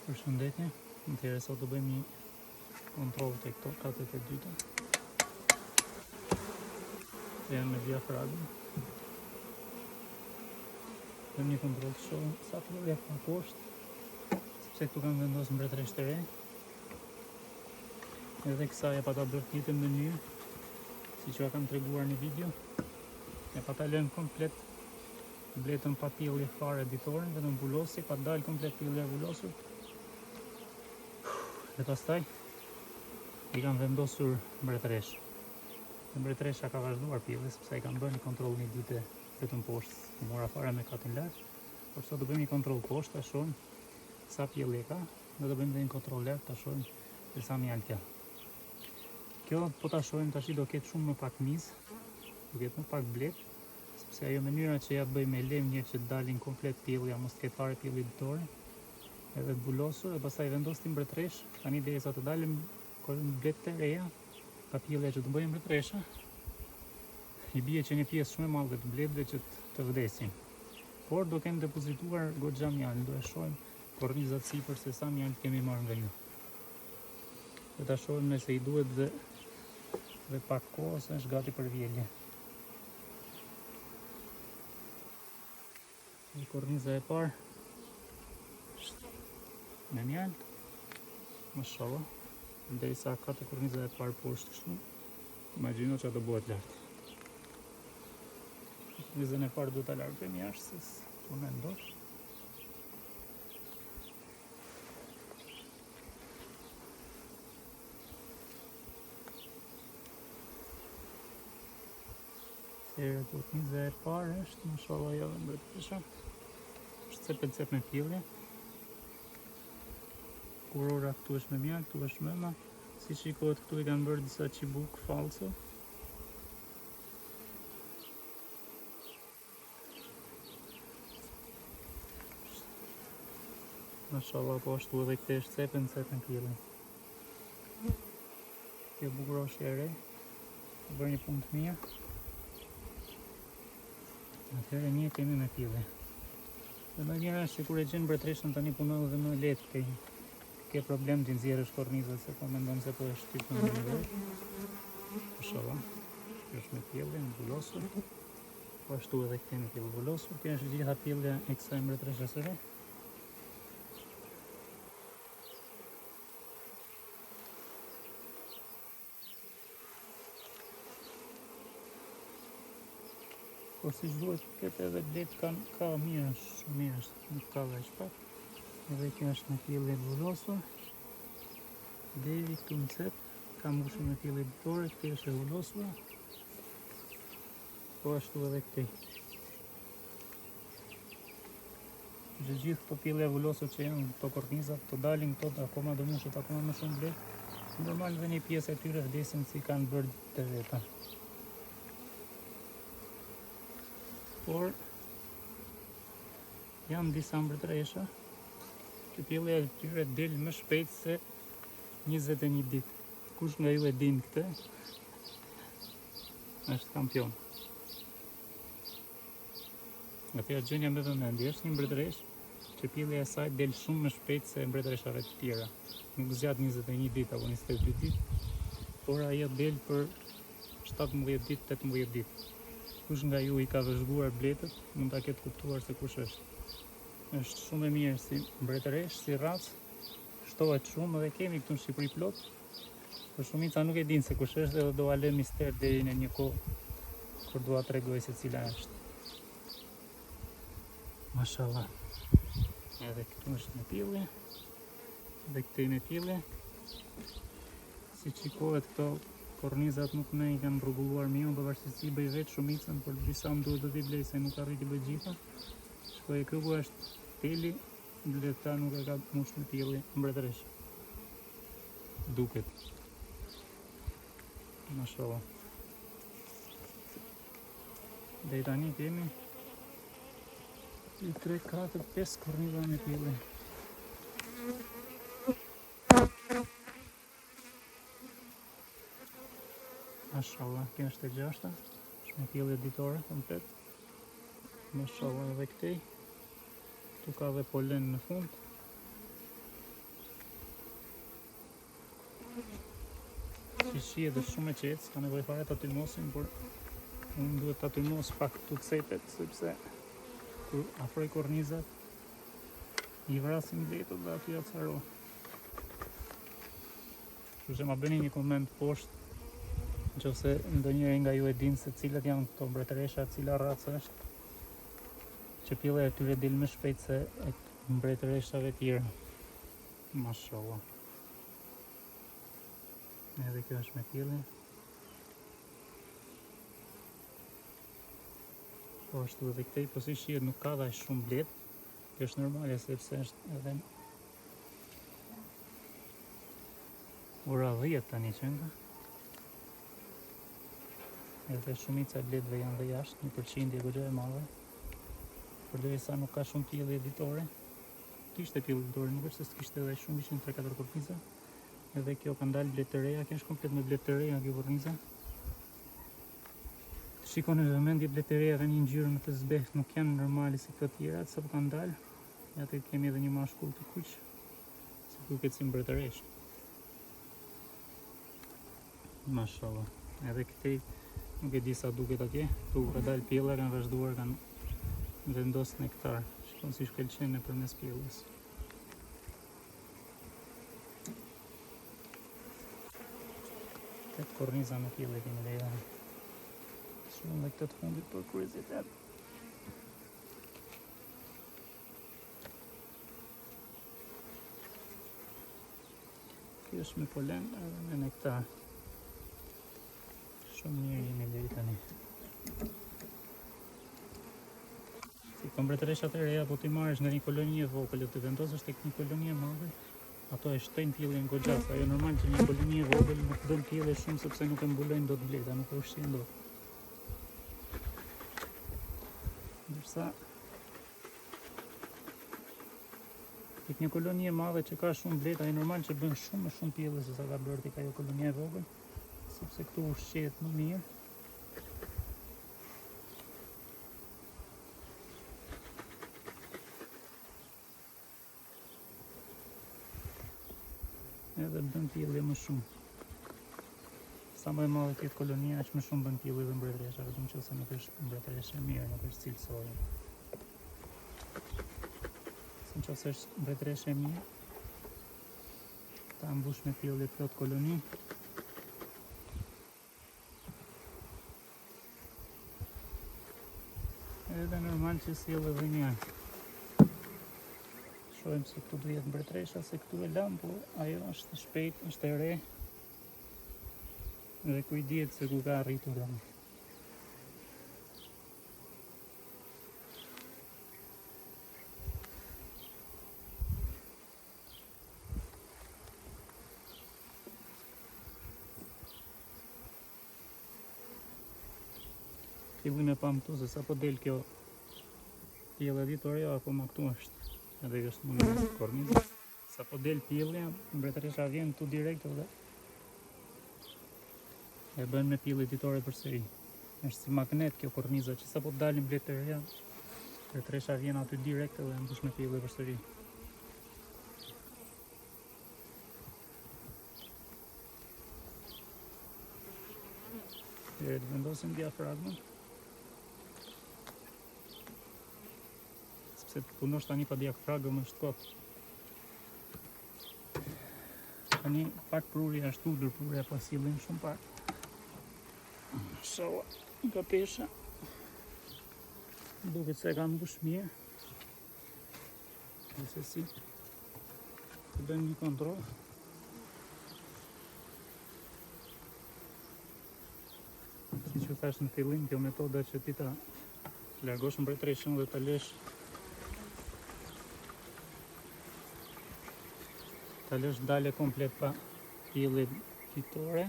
Përshëndetje, atëherë sot do bëjmë një kontroll te këto katet e dyta. Që janë me diafragmë. Bëjmë një kontroll të shohim sa pjellje ka poshtë, sepse këtu kam vendosur mbretëreshë të re. Edhe kësaj e pata bërë të njëjtën mënyrë, siç jua kam treguar në video. E pata lënë komplet Bletën pa pjellje fare ditoren, vetëm vulosje, pa dalë komplet pjellja e vulosur. Dhe pastaj i kam vendosur mbretëreshë. Dhe mbretëresha ka vazhduar pjellje, sepse i kam bërë një kontroll një dite vetëm poshtë, s'u mora fare me katin lart. Por sot do bëjmë një kontroll poshtë, ta shohim sa pjellje ka, dhe do bëjmë dhe një kontroll lart, ta shohim se sa mjaltë ka. Kjo po ta shohim tashi do ketë shumë më pak mizë, do ketë më pak bletë, Sepse ajo mënyra që ja bëj me lemje që të dalin komplet pjellja, mos të ketë fare pjellje ditore, edhe të vulosur, e pastaj vendos ti mbretëreshë, tani derisa të dalin bletë të reja, nga pjellja që të bëjë mbretëresha, i bie që një pjesë shumë e madhe të bletëve që të vdesin. Por do kenë depozituar goxha mjaltë, do e shohim kornizat sipër se sa mjaltë kemi marrë nga ju. Dhe ta shohim nëse i duhet dhe, dhe pak kohë ose është gati për vjelje. Një korniza e parë është me mjaltë. Mashallah. Derisa ka te korniza e parë poshtë kështu. Imagjino ça do bëhet lart. Kornizën e parë duhet ta largojmë jashtë se s'punon dot. Atëherë korniza e parë është, mashallah jo dhe mbretëresha. Është cep e cep me pjellje. Kurora këtu është me mjaltë, këtu është mëma. Si shikohet këtu i kanë bërë disa çibuk falso. Mashallah po ashtu edhe këtej është cep e cep me pjellje. Kjo bukuroshja e re. Ka bërë një punë të mirë. Atëherë një kemi me pjellje. Dhe më mira është që kur e gjen mbretëreshën tani punon edhe më lehtë këtej. Ke problem t'i nxjerrësh kornizat se po mendon se po e shtyp në një vetë. Mashallah. Kjo është me pjellje, e vulosur. Po ashtu edhe këtej me pjellje vulosur. Kjo është gjitha pjellja e kësaj mbretëreshës së re. Por siç duhet të ketë edhe bletë ka, ka mirë është, shumë mirë është, nuk ka dhe aq pak. Edhe kjo është me pjellje të vulosur. Deri këtu në cep, ka mbushur me pjellje ditore, këtej është e vulosur. Po ashtu edhe këtej. Të gjithë këto pjellja e vulosur që janë këto kornizat, të dalin këto, akoma do mushet akoma më shumë bletë. Normal dhe një pjesë e tyre vdesin si kanë bërë të veta. Por janë disa mbretëresha që pjellja e tyre del më shpejt se 21 ditë. Kush nga ju e din këtë? Është kampion. Atëherë gjënja me vëmendje është një mbretëreshë që pjellja e saj del shumë më shpejt se mbretëreshave të tjera. Nuk zgjat 21 ditë apo 22 ditë, por ajo del për 17 ditë, 18 ditë. Kush nga ju i ka vëzhguar bletët, mund ta ketë kuptuar se kush është. Është shumë e mirë si mbretëreshë, si racë, shtohet shumë dhe kemi këtu në Shqipëri plot, Por shumica nuk e dinë se kush është dhe do ua lë mister deri në një kohë kur do ua tregoj se cila është. Mashallah. Edhe këtu është me pjellje. Edhe këtej me pjellje. Si shikohet këto kornizat nuk më i kanë rregulluar mirë, pavarësisht se i bëj vetë shumicën, por disa më duhet të t'i blej se nuk arrij t'i bëj gjitha. Shikoj këtu ku është teli, bleta nuk e ka mush me pjellje mbretëresha. Duket. Mashallah. Deri tani kemi 2, 3, 4, 5 korniza me pjellje. Mashallah, kjo është e gjashta, është me pjellje ditore komplet. Mashallah edhe këtej. Këtu ka dhe polen në fund. Si shihet është shumë e qetë, s'ka nevojë fare ta tymosim, por unë duhet ta tymos pak këtu cepet, sepse kur afroj kornizat, i vrasim bletët dhe aty acaro. Kështu që ma bëni një koment poshtë, në qoftë se ndonjëri nga ju e din se cilat janë këto mbretëresha, cila racë është, që pjellja e tyre del më shpejt se e mbretëreshave tjera. Mashallah. Edhe kjo është me pjellje. Po ashtu edhe këtej, po si shihet nuk ka dhe shumë bletë. Kjo është normale sepse është edhe ora 10 tani qenka. Edhe shumica e bletëve janë dhe jashtë, një përqindje goxha e madhe. Përderisa nuk ka shumë pjellje ditore, Kishte pjellje ditore, nuk është se s'kishte edhe shumë, ishin 3-4 korniza. Edhe kjo kanë dalë bletë të reja, kjo është komplet me bletë të reja kjo korniza. Shikoni me vëmendje bletë të reja kanë një ngjyrë më të zbehtë, nuk janë normale si këto tjerat, sapo kanë dalë. Ja aty kemi edhe një mashkull të kuq, si duket si mbretëreshë. Mashallah. Edhe këtej nuk e di sa duket atje. Këtu ka dalë pjella, kanë vazhduar, kanë vendos nektar. Shikon si shkëlqen nëpërmes pjellës. Tetë korniza me pjellë kemi dhe edhe. Shumë dhe këtë të fundit për kuriozitet. Kjo është me polen edhe me nektar. Shumë mirë jemi deri tani. Si këto mbretëreshat e reja, po t'i marrësh nga një koloni e vogël e t'i vendosësh tek një koloni e madhe, ato e shtojnë pjelljen goxha, se ajo normal që një koloni e vogël nuk bën pjellje shumë sepse nuk e mbulojnë dot bleta, nuk e ushqejnë dot. Ndërsa Tek një koloni e madhe që ka shumë bletë, ai normal që bën shumë më shumë pjellje se sa ka bërë tek ajo kolonia e vogël, sepse këtu ushqehet më mirë. Edhe bën pjellje më shumë. Sa më e madhe të jetë kolonia, aq më shumë bën pjellje dhe mbretëresha, vetëm nëse nuk është mbretëreshë e mirë, nuk është cilësore. Se në qoftë se është mbretëreshë e mirë, ta mbush me pjellje plot koloni. Edhe normal që sjell edhe mjaltë. Shohim se këtu do jetë mbretëresha, se këtu e lamë, po ajo është e shpejt, është e re. Dhe ku i dihet se ku ka arritur tani. Fillim e pamë këtu se sapo del kjo pjellja ditore, jo akoma këtu është. Edhe kjo është në mes të kornizës. Sapo del pjellja, mbretëresha vjen këtu direkt edhe e bën me pjellje ditore përsëri. Është si magnet kjo korniza që sapo dalin bletë të reja, mbretëresha vjen aty direkt edhe e mbush me pjellje përsëri. Dhe të vendosim diafragmën. Sepse të punosh tani pa diafragmë është kot. Tani pak prurje është ulur prurja po sillin shumë pak. Shoh nga pesha. Duket se e ka mbush mirë. Gjithsesi, të bëjmë një kontroll. Siç ju thashë në fillim, kjo metoda që ti ta largosh mbretëreshën dhe ta lësh ta lësh dale komplet pa pjellje ditore.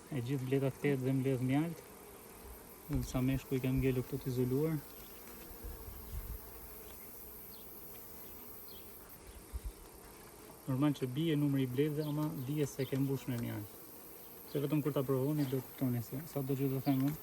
E gjithë bleta kthehet dhe mbledh mjaltë. Dhe ca meshkuj kanë ngelur këtu të izoluar. Normal që bie numri i bletëve, ama dije se ke mbush me mjaltë. Se vetëm kur ta provoni do kuptoni se sa do që të them unë.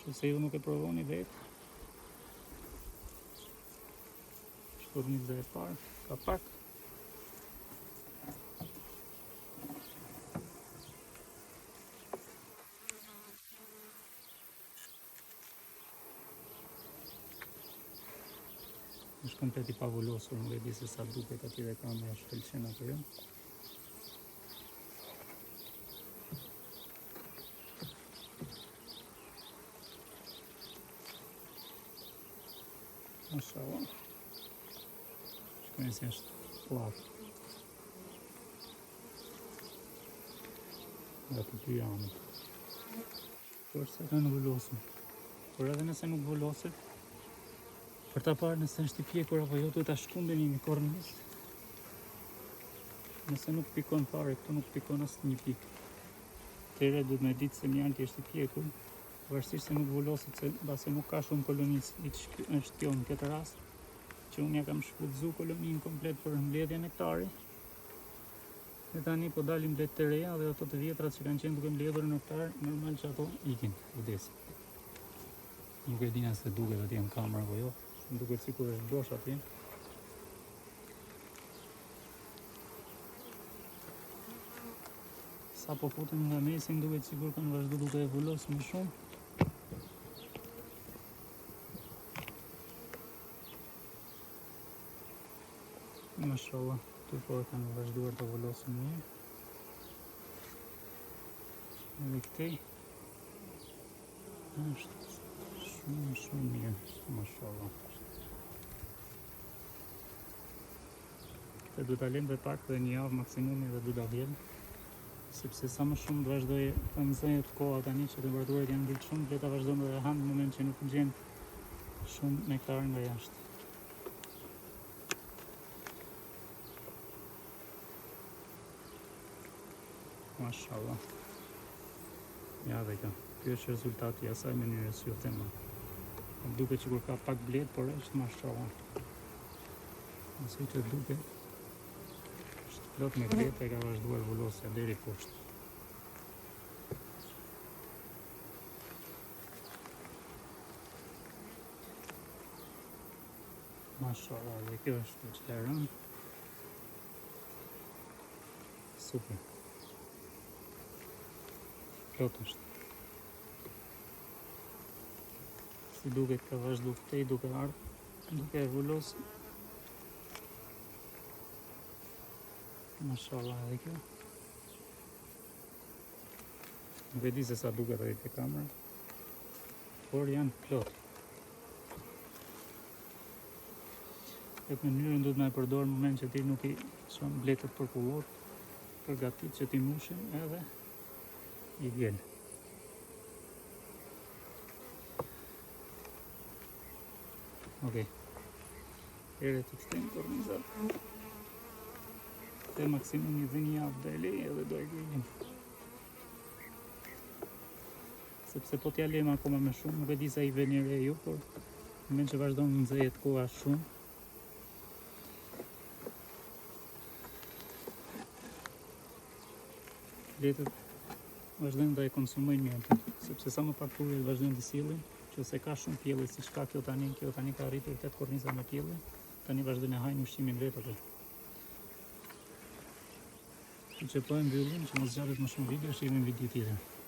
Që se ju nuk e provoni vetë. Korniza e parë, ka pak. komplet i pavulosur, nuk e di se sa duket aty dhe kamera shkëlqen apo jo. Mashallah. Shikoni si është pllakë. Nga të dy anët. Por se kanë vulosur. Por edhe nëse nuk vuloset, për ta parë nëse është i pjekur apo jo, duhet ta shkundeni një kornizë. Nëse nuk pikon fare, këtu nuk pikon asnjë pikë. Atëherë duhet me ditë se mjalti është i pjekur, varësisht se nuk vuloset se mbase nuk ka shumë koloni siç është kjo në këtë rast, që unë ja kam shfrytëzu koloninë komplet për mbledhjen e nektarit. Dhe tani po dalin bletë të reja dhe ato të vjetrat që kanë qenë duke mbledhur nektar, normal që ato ikin, vdesin. Nuk e di nëse duket atje në kamerë apo jo, më duket sikur është bosh atje. Sa po futem nga mesi, më duket sikur kanë vazhdu duke e vulos më shumë. Mashallah, këtu po e kanë vazhduar të vulosin mirë. Edhe këtej. Është shumë, shumë mirë, mashallah. Këtë do ta lëmë dhe pak dhe një javë maksimumi dhe do ta vjelim. Sepse sa më shumë të vazhdojë të nxehet koha tani që temperaturat janë ngritur shumë, bleta vazhdon dhe han në moment që nuk gjen shumë nektar nga jashtë. Mashallah. Ja dhe kjo. Ky është rezultati i asaj mënyre si ju them. Më duket sikur ka pak bletë, por është mashallah. Nëse që duket, është plot me bletë e ka vazhduar vulosja deri poshtë. Mashallah, dhe kjo është që e rënë. Super. Plot është. Si duket ka vazhdu këtej duke ardhë, duke e vulos. Mashallah, edhe kjo. Nuk e di se sa duket edhe te kamera. Por janë plot. Këtë mënyrën duhet me e përdorë në moment që ti nuk i çon bletët për kullot, përgatit që t'i mushin edhe i vjel. Okej. Ere të kthejmë kornizat. Te maksimumi dhe një javë deli edhe do e gjelim. Sepse po t'ja lejmë akoma më shumë, nuk e di sa i veni re ju, por në moment që vazhdon të nxehet koha shumë. Bletët vazhdojnë të e konsumojnë mjaltin, sepse sa më pak prurje vazhdojnë të sjellin, që se ka shumë pjellje siç ka kjo tani, kjo tani ka arritur 8 korniza me pjellje, tani vazhdojnë e hajnë ushqimin vetë aty. Që po e mbyllim, që mos zgjatet më shumë video, shihemi në video tjetër.